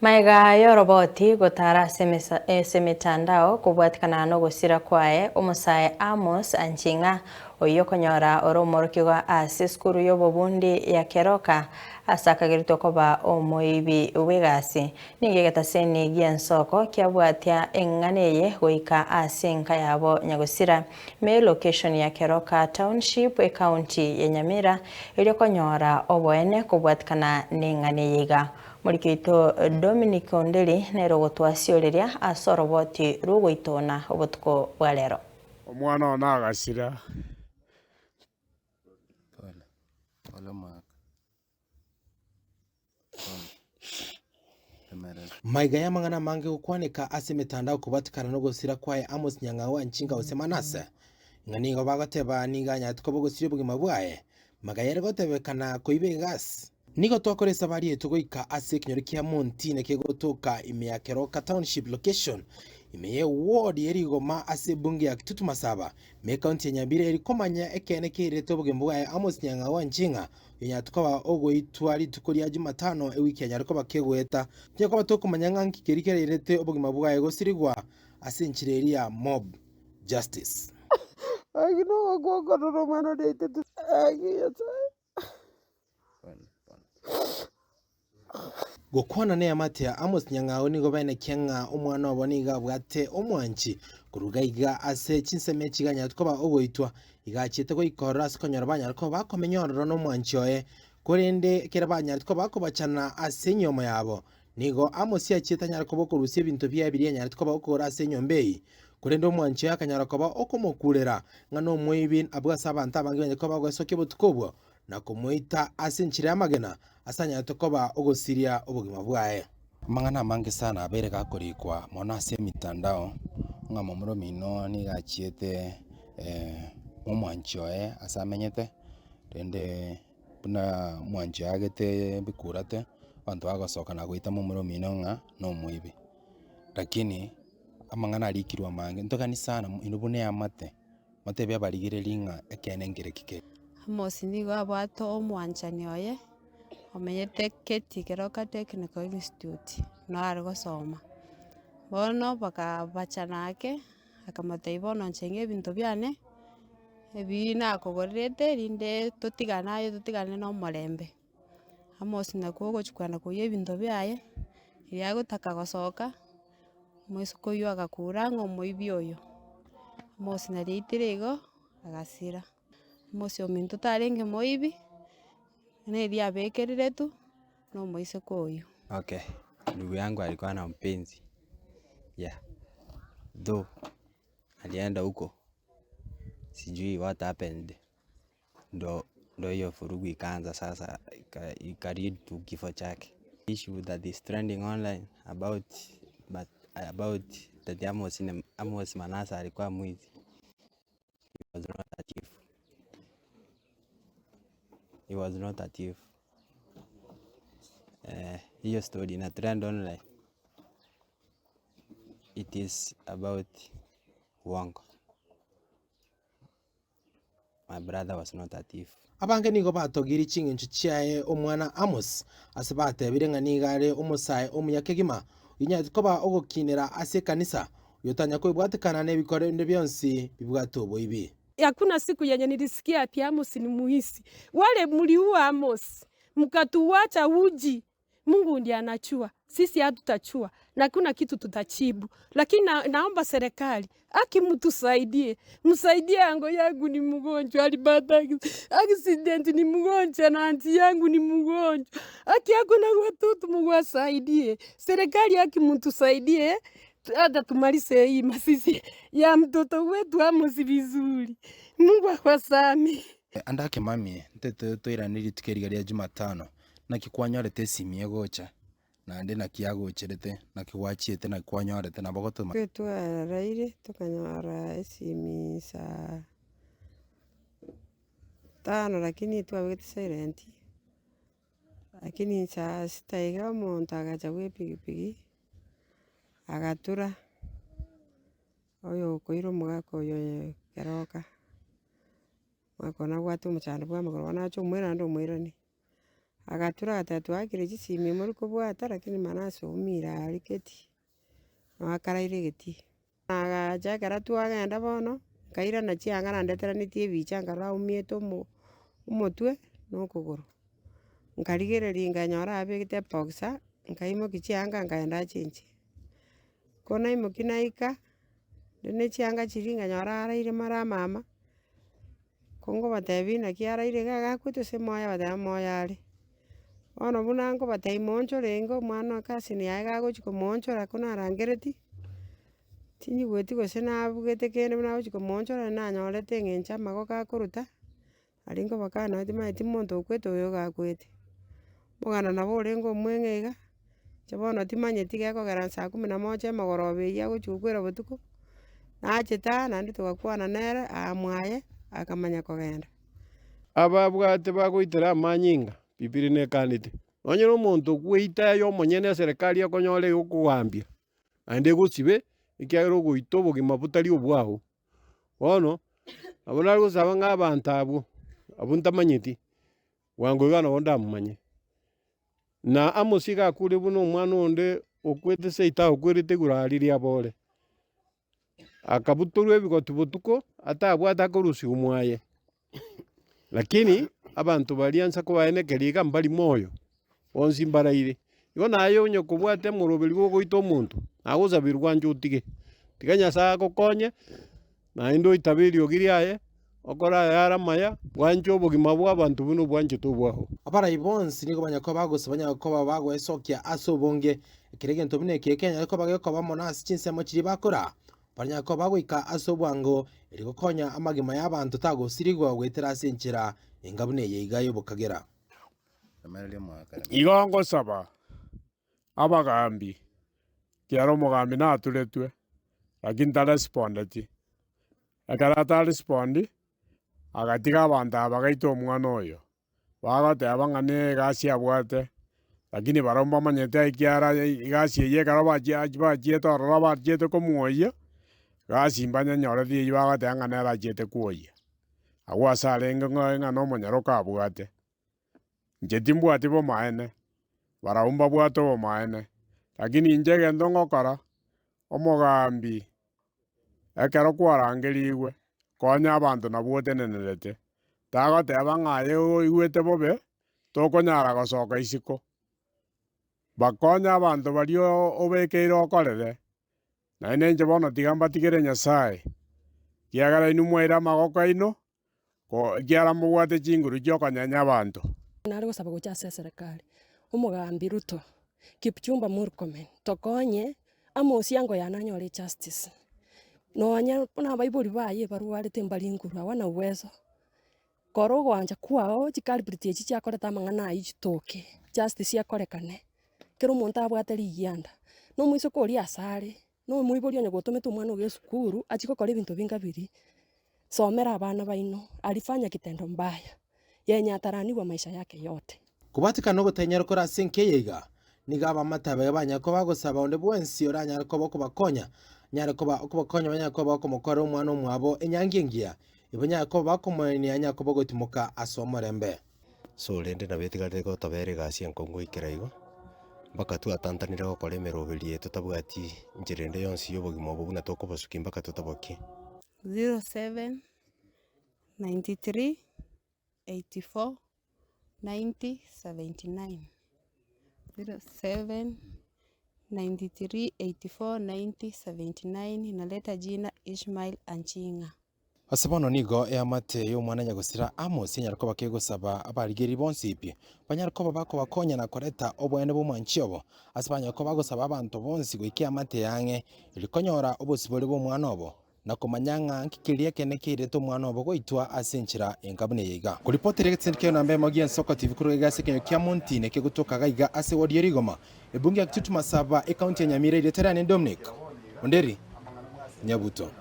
Magega y'oroboti gotara ase ase emetandao kobwatikana nogosira kwaye, omosae Amos Anching'a oyio okonyora ore omorokigwa ase esukuru y'obobundi ya Keroka ase akageretwe koba omoibi bw'egasi. Nigo egetaseni gi'ensoko kiabwatia eng'ana eye goika ase enka yabo nyagosira me location ya Keroka Township ecounty ya Nyamira erio konyora oboene kobwatikana neng'ana eye iga. Moriki oito Dominic Onderi nere ogotwasioreria ase oroboti rw'ogoitona obotuko bwa rero. Omwana one agasira. Maiga y'amang'ana amange gokwaneka ase emetandao kobwatikana nogosira kwaye Amos Nyang'au Anchinga gose Manase, ng'a nigo bagoteba nigo anyarete koba ogosiria obogima bwaye, magega ere gotebekana koiba egasi. Nigo twakora esabari yaito goika ase ekenyoro kia Montine kegotoka ime ya Keroka Township Location, ime ye ward ye Rigoma ase ebunge ya Kitutu Masaba, ime ekaunti ya Nyamira eri komanya ekeene keirete obogima bwaye Amos Nyang'au Anchinga Onyarete koba ogoitwa rituko ria Jumatano ewiki anyare koba kegoeta. Tonya koba tokomanya ng'a nki keria kerairete obogima bwaye gosirigwa ase enchera eria ya mob justice. Gaki nogokwa okorora omwana oria oitetwe gaki Nyasae. Gokwana neamate ya Amos Nyang'au nigo baenekia ng'a omwana obo nigo abwate omwanchi koruga iga ase chinsemo echi iga anyarete koba ogoitwa. Iga achiete goika ororo ase konyora banyare koba bakomenya ororo nomwanchi oye. Korende ekero banyarete koba bakobachana ase enyomo yabo, nigo Amos achiete anyare koba okorusia ebinto biaye biria anyarete koba okogora ase enyomba eyio. Korende omwanchi oye akanyara koba okomokurera ng'a nomoibi abwo ase abanto abange banyare koba bagoesokia obotuko obwo, na komoita ase enchera y'amagena, ase anyarete koba ogosiria obogima bwaye. Amang'ana amange sana abeire gakorikwa mono ase emitandao, ng'a momura omino nigo achiete omwanchi oye ase amenyete, rende buna omwanchi oye agete ebikurate, abanto bagosoka na goita momura omino ng'a nomoibi. Lakini amang'ana arikirwe amange, ntogani sana inwe buna eamate. Motebie abarigereria ng'a ekeene nkereki kere. Amos nigo abwate omwanchani oye, omenyete Keti Keroka Technical Institute, noo are gosoma. Bono bakabachana ake, akamotebia bono inche ng'a ebinto biane, ebi nakogorerete rinde totigane aye totigane na omorembe. Amos nakwo ogochia kogenda koiywa ebinto biaye, riria agotaka gosoka, Omoiseke oyio agakura ng'a omoibi oyo, Amos nari aitire igo, agasira. Amos ominto tarenge moibi, neri abekereretwe na omoiseke oyio. Okay, ndugu yangu alikuwa na mpenzi yeah though alienda huko sijui what happened ndo ndo hiyo vurugu ikaanza sasa ika lead to kifo chake. Issue that is trending online about but about that Amos Amos Manase alikuwa mwizi, he was not a thief, he was not a thief. Hiyo story ina trend online it is about uongo. My brother was not a thief. Abange nigo batogirie ching'encho chiaye omwana Amos, ase batebire ng'a nigo are omosae omuya kegima, oyonyarete koba ogokinera ase ekanisa, oyotanya kwebwatekana nebikore binde bionsi bibwate oboibi. Hakuna siku yenye nilisikia ati Amos ni mwizi. Wale mliua Amos, mkatuwacha uji. Mungu ndiye anachua, sisi hatutachua na hakuna kitu tutachibu, lakini na, naomba serikali haki mtusaidie, msaidie ango yangu ni mgonjwa, alipata accident ni mgonjwa na anti yangu ni mgonjwa, haki hakuna watoto, Mungu asaidie serikali, haki mtusaidie hata tumalize hii mazishi ya mtoto wetu Amos vizuri. Mungu awasame. Ande ake mami, ntete toirane rituko eriga ria Jumatano, Naki kwanyorete esimi egocha, naende naki yagocherete, naki gwachiete, naki kwanyorete, nabo gotoma. Ekero twaraire tokanyora esimi saa tano lakini twabegete silent, lakini saa sita iga omonto agacha bwa epikipiki, agatura, oyo okoira omogaka oyo keroka. Omogaka oyo nabwate omochando bwa amagoro bono ache omoira naende omoiranie. Agatura agateba twaakire chisimi more kobwata lakini Manase oumire aria getii, noo akaraire egetii. Agacha ekero twagenda bono, nkairana chianga nandeteranetie ebicha nkarora aumiete omo omotwe na okogoro. Nkarigereria nkanyora abegete eboxer, nkaimokia chianga nkaenda achenchi. Ko naimokia naika, rende na chianga chiria nkanyora araire mara amama, ko ngobatebia naki araire iga agakwete ase moyo abateba moyo are. Bono buna nkobatebia moonchore ingo omwana o cousin yaye gagochia komoonchora ko narangeretie, tinyigweti gose nabugete kende buna agochia komoonchora nanyorete eng'encho amagoko akoruta, aria nkobakana timanyeti monto okwete oyo iga akwete. Omogano nabo orenge omweng'e iga, inche bono timanyeti gekogera saa kumi na moja emogoroba eyio agochia gokwera botuko, nachete aa naende togakwana nere aa mwaye, akamanya kogenda. Ababwate bagoitera amanyinga, Bibiri nekanete. Nonye nomonto ogweita aye omonyene eserekari ekonyora egokogambia, naende egosibe, ekiagera ogoita obogima botari obwao. Bono, nabo nare gosaba ng'a abanto abwo, abwo ntamanyeti, bwango iga nabo ndamomanye. Na Amosi iga akure buna omwana onde okwete seito agokwerete igoro aria riabore. Akabutorwa ebigoti botuko, atabwate akorusigwa mwaye. Lakini abanto baria nsa kobaenekeria iga mbari moyo, bonsi mbaraire. Igo naye onye kobwate omoroberi bw'ogoita omonto, nagosabirwe anche otige. Tiga Nyasaye agokonye, naende oitabe eriogi riaye, okore ayare amaya, bwanche obogima bw'abanto buna obwanchete obwao. Abarai bonsi nigo banyare koba bagose banyare koba bagoesokia ase obonge, ekero egento buna eke ekenyare koba gekoba mono ase chinsemo chiria bakora, Banyare koba bagoika ase obwango erio gokonya amagima y'abanto tagosirigwa goetera ase enchera enga buna eye iga y'obokagera. Igo ngosaba abagaambi, ekiagera omogambi naturetwe, lakini tarespondeti. Ekero atarespondi, agatiga abanto aba bagaita omwana oyo. Bagoteba ng'a negasi abwate, lakini barabwo mbamanyete ekiara egasi eyio ekero bachiete ororo bachiete komwoyia, gasi mbanyenyoreti eyio bagoteba ng'a nere achiete kwoyia. Agwo ase arenge ng'a ng'a na omonyaroka abwate. Inche timbwati bomaene, barabwo mbabwate obomaene, lakini inche egento ngokora, omogambi Ekero kwarangerigwe, konya abanto nabwo otenenerete, tagoteba ng'a aye oigwete bobe, tokonyara gosoka isiko. Bakonye abanto baria obekeire okorere, naende inche bono tiga mbatigere Nyasae, ekiagera inwe mwaire amagoko aino, ekiagera mobwate chinguru chi'okonyenya abanto. Nare gosaba gocha ase eserekari, omogambi Ruto, Kipchumba Murkomen, tokonye amo ase ango yane anyore ejustice. Nonya buna abaibori baye barwarete mbari nguru hawana uwezo, kora ogoancha kwao chiculprit echi chiakorete amang'ana aywo chitoke, justice ekorekane, kera omonto abwate rigianda, na omoiseke oria ase are. Na omoibori onye gotomete omwana oye esukuru achie gokora ebinto binga biria, somera abana baino, alifanya kitendo mbaya, yenye ataraniwa maisha yake yote. Kobwatekana nogotenyera kore ase enka eye iga, nigo abamate abaye banyare koba bagosaba onde bwensi oranyare koba okobakonya, anyare koba okobakonya banyare koba bakomokorera omwana omwabo enyangi engiya, ebanyare koba bakomoenia anyare koba ogotimoka ase omorembe. So rende nabo etigarete gotobera egasi enkong'u goikera igo, mpaka twatantanire gokora emeroberi eye totabwati nchera ende yonsi ya obogima obo buna tokobosukia mpaka totabokie. 07 93 84 90 79 07 93 84 90 79 naleta jina Ishmael Anchinga. Ase bono nigo eamate y'omwana nyagosira Amos enyare koba kegosaba abarigereria bonsi pi, banyare koba bakobakonya na koreta oboene bw'omwanchi obo, ase banyare koba bagosaba abanto bonsi goika eamate y'ang'e, erio konyora obosibore bw'omwana obo, na komanya ng'a nki keria ekeene keirete omwana obo goitwa ase enchera enga buna eye iga. Koripotera egetindi kia namba emo gi'Ensoko TV korwa iga ase ekenyoro kia Montine kegotoka iga iga ase ward ya Rigoma, ebunge ya Kitutu Masaba, ekaunti ya Nyamira erieta riane Dominic Onderi Nyabuto.